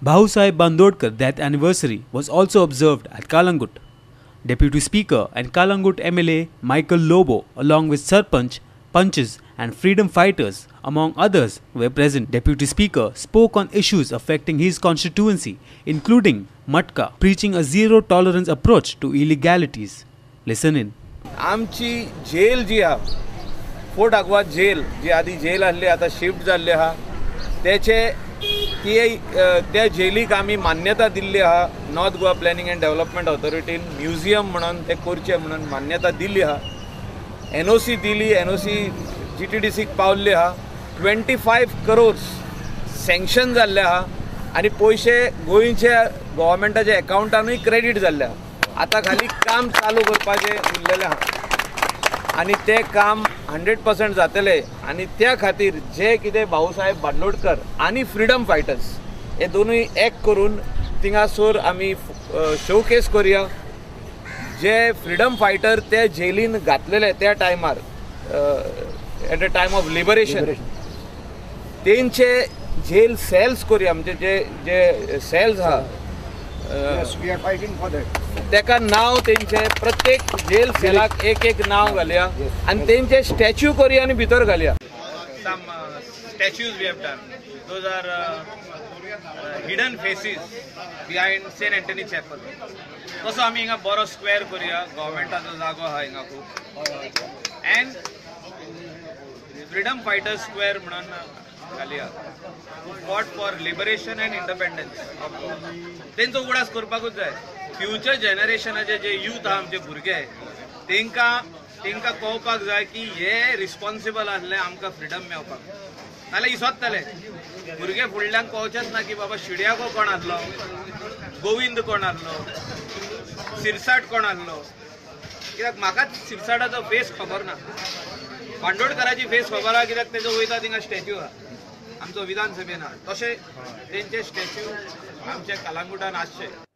Bhausaheb Bandodkar death anniversary was also observed at Calangute. Deputy Speaker and Calangute MLA Michael Lobo, along with Sarpanch, Panches and freedom fighters, among others, were present. Deputy Speaker spoke on issues affecting his constituency, including Matka, preaching a zero-tolerance approach to illegalities. Listen in. आमची gel जी आहा, fort Aguada gel जी आदी gel आसली, आतां shift जाल्ली आहा, तेचे ती त्या जेलीक आमी मान्यता दिल्ली आहा. North Goa planning and development ऑथॉरिटीन museum म्हणून ते करचें म्हणून मान्यता दिल्ली आहा. एनओसी दिली, एनओसी जीटीडीसीक पावल्ली आहा. 25 करोर्स सँक्शन जाल्ले आहा आनी पयशे गोंयच्या गव्हर्मेंटाच्या एकावंटानूय क्रेडीट जाल्ले आहा. आतां खाली काम चालू करपाचें उरलेलें आहा आनी तें काम 100% जातलें. आनी त्या खातीर जे कितें भाऊसाहेब बांदोडकर आनी फ्रिडम फायटर्स हे दोनूय एक करून थिंगासर आमी शोकेस करुया. जे फ्रिडम फायटर ते जेलीन घातलेले त्या टायमार, at a time of liberation, तेंचे जेल सेल्स करुया. म्हणजे जे जे सेल्स आहा तेका नांव, तेंचे प्रत्येक जेल सेलाक एक एक नांव घालया आनी तेंचे स्टॅच्यू करुया आनी भितर घालया. Some statues we have done, those are hidden faces behind Saint Anthony Chapel. तसो आमी हिंगा बरो स्क्वेअर करुया, गव्हर्मेंटाचो जागो आहा हिंगा खूब, एंड फ्रिडम फायटर्स स्क्वेअर म्हणून घालया, who fought for liberation and independence. तेंचो उगडास करपाकूच जाय. फ्युचर जनरेशनाचे जे यूथ आहा, आमचे भुरगे, तेंकां तेंकां कळपाक जाय की हे रिस्पॉन्सिबल आसले आमकां फ्रिडम मेळपाक. नाल्यार इसोत्तले भुरगे, फुडल्यांक कळचेच ना की बाबा शिड्याको कोण आसलो, गोविंद कोण आसलो, सिरसाट कोण आसलो. कित्याक म्हाकाच सिरसाटाचो फेस खबर ना, बांदोडकराची फेस खबर आहा, कित्याक तेजो वयता थिंगा स्टॅच्यू आहा आमचो विधानसभेन आहा. तशें तेंचे स्टॅच्यू आमच्या कलांगुटान आसचे.